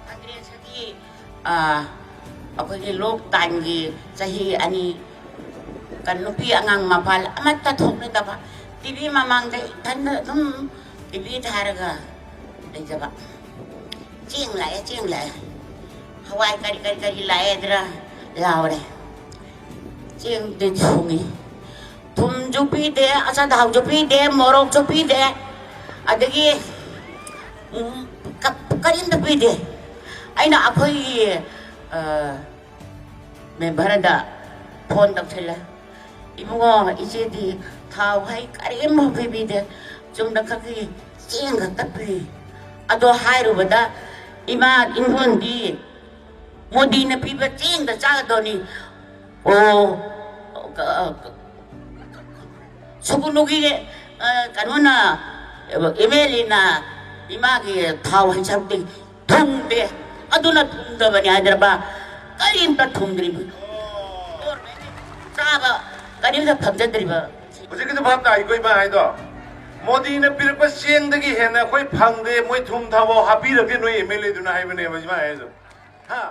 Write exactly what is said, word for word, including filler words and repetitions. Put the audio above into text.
ꯀꯪꯒ꯭ꯔꯦꯁꯀꯤ, ꯑ, ꯑꯩꯈꯣꯏꯒꯤ ꯂꯣꯛ ꯇꯥꯏꯝꯒꯤ ꯆꯍꯤ ꯑꯅꯤ, ꯀ-, ꯅꯨꯄꯤ ꯑꯉꯥꯡ ꯃꯄꯥꯜ ꯑꯃꯠꯇ ꯊꯣꯛꯅꯗꯕ, ꯇꯤꯚꯤ ꯃꯃꯥꯡꯗ ꯏꯊꯟꯗ ꯑꯗꯨꯝ ꯇꯤꯚꯤ ꯊꯥꯔꯒ ꯂꯩꯖꯕ꯫ ꯆꯦꯡ ꯂꯥꯛꯑꯦ, ꯆꯦꯡ ꯂꯥꯛꯑꯦ, ꯍꯋꯥꯏ ꯀꯔꯤ ꯀꯔꯤ ꯀꯔꯤ ꯂꯥꯛꯑꯦꯗ꯭ꯔꯥ ꯂꯥꯎꯔꯦ꯫ ꯆꯦꯡꯗꯤ ꯊꯣꯡꯉꯤ꯫ ꯊꯨꯝꯁꯨ ꯄꯤꯗꯦ, ꯑꯆꯥꯊꯥꯎꯁꯨ ꯄꯤꯗꯦ, ꯃꯣꯔꯣꯛꯁꯨ ꯄꯤꯗꯦ, ꯑꯗꯒꯤ, ꯎꯝ, ꯀ-, ꯀꯔꯤꯝꯇ ꯄꯤꯗꯦ꯫ ꯑꯩꯅ ꯑꯩꯈꯣꯏꯒꯤ, ꯑ, ꯃꯦꯝꯕꯔꯗ ꯐꯣꯟ ꯇꯧꯁꯤꯜꯂꯦ, "ꯏꯕꯨꯡꯉꯣ, ꯏꯆꯦꯗꯤ ꯊꯥꯎ ꯍꯩ ꯀꯔꯤꯝꯐꯥꯎ ꯄꯤꯕꯤꯗꯦ, ꯆꯨꯝꯅ ꯈꯛꯀꯤ ꯆꯦꯡ ꯈꯛꯇ ꯄꯤ"꯫ ꯑꯗꯣ ꯍꯥꯏꯔꯨꯕꯗ, "ꯏꯃꯥ, ꯏꯪꯈꯣꯜꯗꯤ ꯃꯣꯗꯤꯅ ꯄꯤꯕ ꯆꯦꯡꯗ ꯆꯥꯒꯗꯧꯅꯤ"꯫ ꯑꯣ, ꯁꯨꯒꯨꯅꯨꯒꯤ, ꯑ, ꯀꯩꯅꯣꯅ, ꯑꯦꯝ ꯑꯦꯜ ꯑꯦꯅ ꯏꯃꯥꯒꯤ ꯊꯥꯎ ꯍꯩ ꯁꯔꯨꯛꯇꯤ ꯊꯨꯝꯗꯦ, ꯑꯗꯨꯅ ꯊꯨꯝꯗꯕꯅꯤ ꯍꯥꯏꯗ꯭ꯔꯕ? ꯀꯔꯤꯝꯇ ꯊꯨꯝꯗ꯭ꯔꯤꯕ, ꯆꯥꯕ ꯀꯔꯤꯝꯇ ꯐꯪꯖꯗ꯭ꯔꯤꯕ꯫ ꯍꯧꯖꯤꯛꯀꯤꯗꯨ ꯚꯥꯞ ꯇꯥꯏꯀꯣ ꯏꯃꯥ ꯍꯥꯏꯗꯣ? ꯃꯣꯗꯤꯅ ꯄꯤꯔꯛꯄ ꯆꯦꯡꯗꯒꯤ ꯍꯦꯟꯅ ꯑꯩꯈꯣꯏ ꯐꯪꯗꯦ, ꯃꯣꯏ ꯊꯨꯝ ꯊꯥꯎ ꯍꯥꯞꯄꯤꯔꯛꯇꯦ ꯅꯣꯏ ꯑꯦꯝ ꯑꯦꯜ ꯑꯦꯗꯨꯅ ꯍꯥꯏꯕꯅꯦꯕ ꯏꯃꯥ ꯍꯥꯏꯗꯣ꯫ ꯍꯥ?